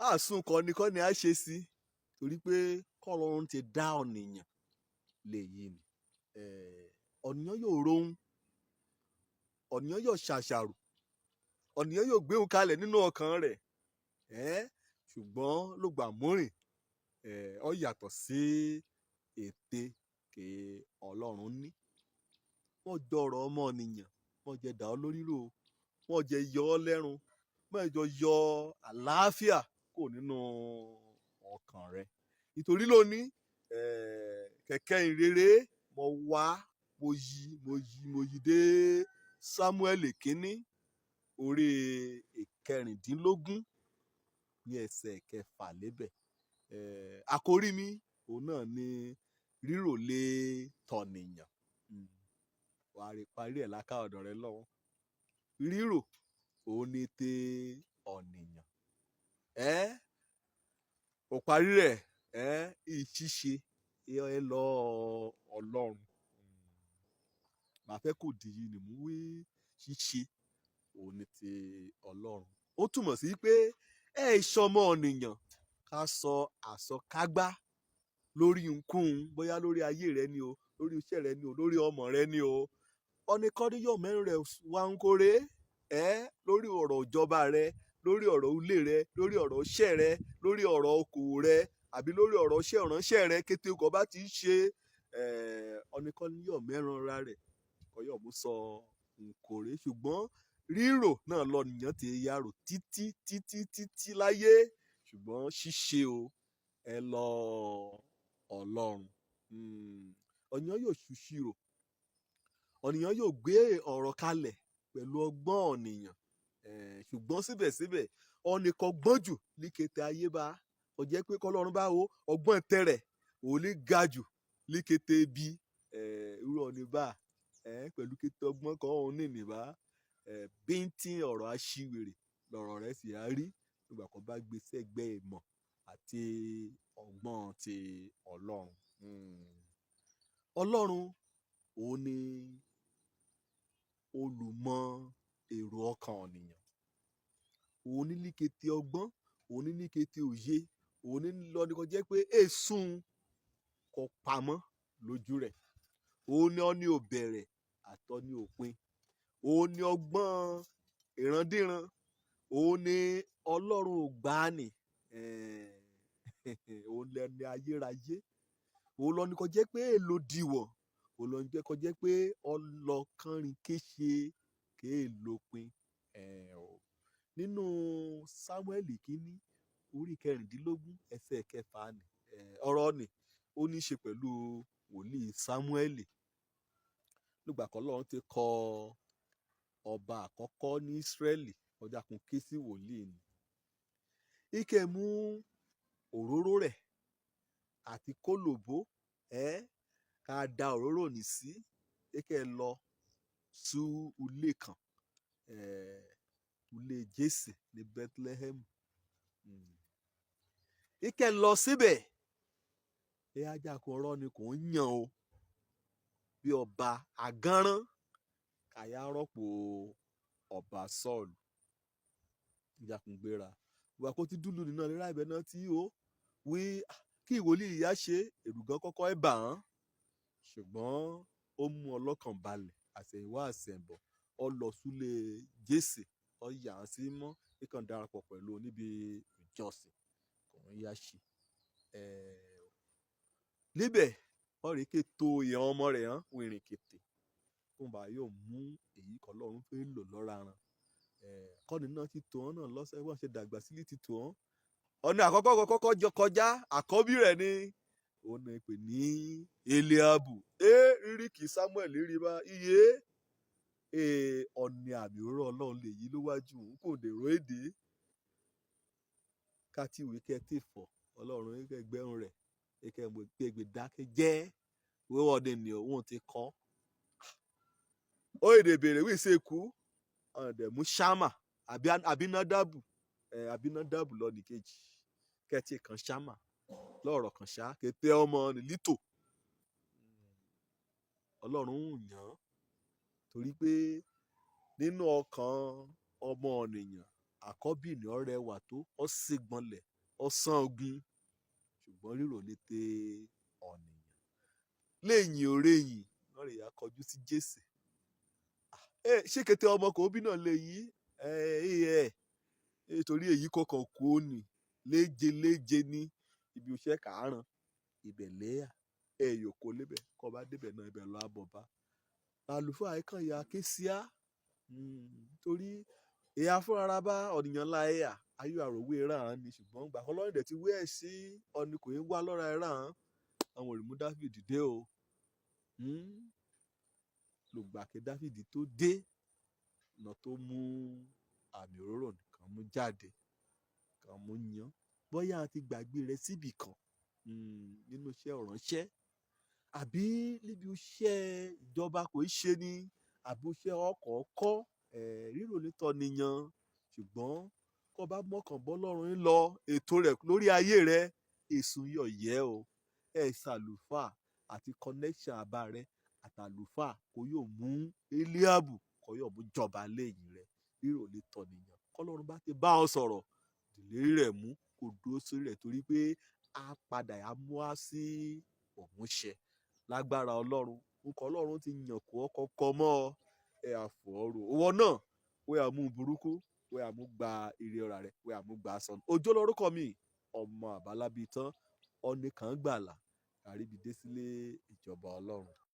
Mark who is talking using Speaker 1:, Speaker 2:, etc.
Speaker 1: Àsùn kọ́ni kọ́ni á ṣe sí torí pé kọ́lọ́run ti dá ọ̀nìyàn lèyí ni. Ọ̀nìyàn yóò rohun, ọ̀nìyàn yóò ṣàṣàrò, ọ̀nìyàn yóò gbéhùn kalẹ̀ nínú ọkàn rẹ̀, ṣùgbọ́n ló gbà múrìn ó yàtọ̀ sí ète kí Ọlọ́run ní. Wọ́n jọrọ̀ ọmọnìyàn, wọ́n jẹ dà ọ́ lórí rò, wọ́n jẹ yọ ọ́ lẹ́run, wọ́n jọ yọ àlàáfíà kò nínú ọkàn rẹ. Nítorí lónìí, kẹ̀kẹ́ ìrere mo wá, mo yí, mo yí, mo yí dé Sámúẹ́lì kínní orí ìkẹrìndínlógún ní ẹsẹ̀ kẹfà lébẹ̀. Àkórí mi òun náà ni rírò lé tọ̀nìyàn. Wàá rí parí ẹ̀ láká ọ̀dọ̀ rẹ lọ́wọ́. Rírò òun ni ti ọ̀nìyàn. Ò parí rẹ̀ ìṣíṣe ẹ lọ Ọlọ́run. Màá fẹ́ kò dì yìí ni mú wí ṣíṣe òun ni ti Ọlọ́run. Ó túmọ̀ sí pé ẹ ṣọmọ ọ̀nìyàn ká sọ àsọkágbá lórí nkúhun, bóyá lórí ayé rẹ ni o, lórí iṣẹ́ rẹ ni o, lórí ọmọ rẹ ni o. Ọ̀nìkọ́ni yóò mẹ́rin rẹ̀ wá ń kórè lórí ọ̀rọ̀ ìjọba rẹ, lórí ọ̀rọ̀ ilé rẹ, lórí ọ̀rọ̀ iṣẹ́ rẹ, lórí ọ̀rọ̀ okòwò rẹ, àbí lórí ọ̀rọ̀ iṣẹ́ ìránṣẹ́ rẹ. Kété kò bá ti ń ṣe, ọ̀nìkọ́ni yóò mẹ́rin ra rẹ̀ kọ́ yóò mú sọ nkórè. Ṣùgbọ́n rírò náà lọ nìyàn ti yarò títí títí títí láyé, ṣùgbọ́n ṣíṣe o ẹ lọ Ọlọ́run. Ọ̀nìyàn yóò ṣùṣirò, ọ̀nìyàn yóò gbé ọ̀rọ̀ kalẹ̀ pẹ̀lú ọgbọ́n ọ̀nìyàn, ṣùgbọ́n síbẹ̀síbẹ̀ ọ̀nìkan gbọ́n jù ní kété ayé bá kò jẹ́ pé kọ́lọ́run bá wo ọgbọ́n tẹ̀rẹ̀ òun ní ga jù ní kété bí irú ọ̀nì bá pẹ̀lú kété ọgbọ́n kan òun ní nìbá bíntín ọ̀rọ̀ aṣiwèrè lọ̀rọ̀ rẹ̀ sì á rí nígbà kan bá gbé sẹ́gbẹ́ ìmọ̀ àti ọgbọ́n ti Ọlọ́run. Ọlọ́run òun ni olùmọ̀ èrò ọkàn ọ̀nìyàn. Òun ní ní kété ọgbọ́n, òun ní ní kété òye, òun ní lọ́ni kó jẹ́ pé èsùn kò pamọ́ lójú rẹ̀. Òun ní ọ́ ní ò bẹ̀rẹ̀ àtọ́ ní òpin. Òun ní ọgbọ́n ìrandíran. Òun ní Ọlọ́run ògbàanì. Òun lẹni ayérayé. Òun lọ́ni kó jẹ́ pé èlò dìwọ̀n. Òun lọ́ni kó jẹ́ pé ọlọ́kànrin kéṣe kéèlópin. Nínú Sámúẹ́lì kínní orí kẹrìndínlógún ẹsẹ̀ kẹfà ni ọ̀rọ̀ ni ó ní í ṣe pẹ̀lú wòlíì Sámúẹ́lì. Nígbà kan Ọlọ́run ti kọ ọba àkọ́kọ́ ní Ísírẹ́lì, ọjà kun ké sí wòlíì ni. Ike mú òróró rẹ̀ àti kólòbó ká da òróró nì sí, ike lọ sú ilé kan, ilé Jésè ní Bethlehem. Ike lọ síbẹ̀, ẹ ajá kun ọ̀rọ̀ ni kò ń yàn o bí ọba àgánrán kàyà rọ́pò ọba Sọ́ọ̀lù. Ìjàkùn gbéra ìwà kó ti dúlù nínú ìlera ibẹ̀ náà tí ó wí kí ìwòlíì ìyá ṣe èrù gan kọ́kọ́ ẹ̀ bà án, ṣùgbọ́n ó mú ọlọ́kàn balẹ̀. Àsẹ̀yìnwá àsẹ̀yìnbọ̀, ó lọ súlé Jésè, ó yà á sí mọ́ kíkan darapọ̀ pẹ̀lú níbi ìjọsìn kò ń yá ṣe. Níbẹ̀ ó rí ké tó ìyẹn ọmọ rẹ̀ hàn wìrìn kété fún bá yóò mú èyí kan Ọlọ́run fẹ́ lò lọ́ra ran. Kọ́ni náà ti tò wọ́n náà lọ́sẹ̀ wọ́n ṣe dàgbà sílé ti tò wọ́n. Ọ̀nà àkọ́kọ́ kọ́kọ́ jọ kọjá àkọ́bí rẹ̀ ni òun náà pè ní Eliabu. Rírí kì í Samuel rí bá iye ọ̀nì àmì òróró Ọlọ́run lè yí lówájú òun kò dèrò èdè káti ìwé kẹ́tì fọ̀ Ọlọ́run ẹgbẹ̀rún rẹ̀ kẹ́ gbégbé dákẹ́ jẹ́ wíwọ́de ni òun ti kọ́. Ó èdè bèrè wí ṣe kú ọ̀dẹ̀ mú Ṣámà Abinadabu, Abinadabu lọ ní kejì kẹ́tì kan Ṣámà lọ́rọ̀ kan ṣá kété ọmọ nìlítò. Ọlọ́run ń yàn án torí pé nínú ọkàn ọmọ ènìyàn Àkọ́bí ní ọ rẹwà tó, ọ sígbọnlẹ̀, ọ sán ogun, ṣùgbọ́n rírò létè ọ̀nìyàn. Lẹ́yìn òreyìn lọ́rẹ̀ yà kọjú sí Jésè. Ṣé kété ọmọ kò bí náà lè yí ẹ ẹ torí èyí kọkàn kú ó nì léje léje ní ibi iṣẹ́ kàárọ̀ ibẹ̀ léyà ẹ yòókù lébẹ̀ kọ́ bá débẹ̀ náà ibẹ̀ lọ́ àbọ̀ bá àlùfáà kan yà ké síá torí ìyá fúnra bá ọ̀nìyàn la ẹ̀yà ayé àròwé ràn án ni. Ṣùgbọ́n gbà kọ́ lọ́rùn dẹ̀ ti wé ẹ̀ sí ọ̀nì kò í wá lọ́ra ẹ̀ ràn án. Àwọn òrìmú Dáfídì dé o lògbà kí Dáfídì tó dé ọ̀nà tó mú àmì òróró nìkan mú jáde kan mú yan, bóyá a ti gbàgbé rẹ síbì kan nínú iṣẹ́ ìránṣẹ́ àbí níbi iṣẹ́ ìjọba kò í ṣe ní àbí iṣẹ́ ọkọ̀ kọ́ rírò nítọ́ nìyàn. Ṣùgbọ́n kó bá mọ̀kàn bọ́ lọ́rùn ń lọ ètò rẹ̀ lórí ayé rẹ̀, èsùn yọ̀ yẹ́ o ẹ̀ ṣàlùfáà àti connection àbá rẹ àtàlùfáà kò yóò mú Eliabu kò yóò mú jọba lẹ́yìn rẹ̀. Rírò nítọ́ nìyàn. Kọ́lọ́run bá ti bá ọ sọ̀rọ̀, ìlérí rẹ̀ mú kó dúró sórí rẹ̀, torí pé á padà á mú á sí òmúṣẹ lágbára Ọlọ́run. Nǹkan Ọlọ́run ti yàn kó ọ kọ́kọ́ mọ́ ọ ẹ àfọ̀ọ́rò owó náà wẹ́ àmú burúkú, wẹ́ àmú gba ire ọ̀rà rẹ̀, wẹ́ àmú gba sọnù. Òjò lórúkọ mi, ọmọ àbálábí tán ọ̀nìkan gbàlà àríbi dé sílé ìjọba Ọlọ́run.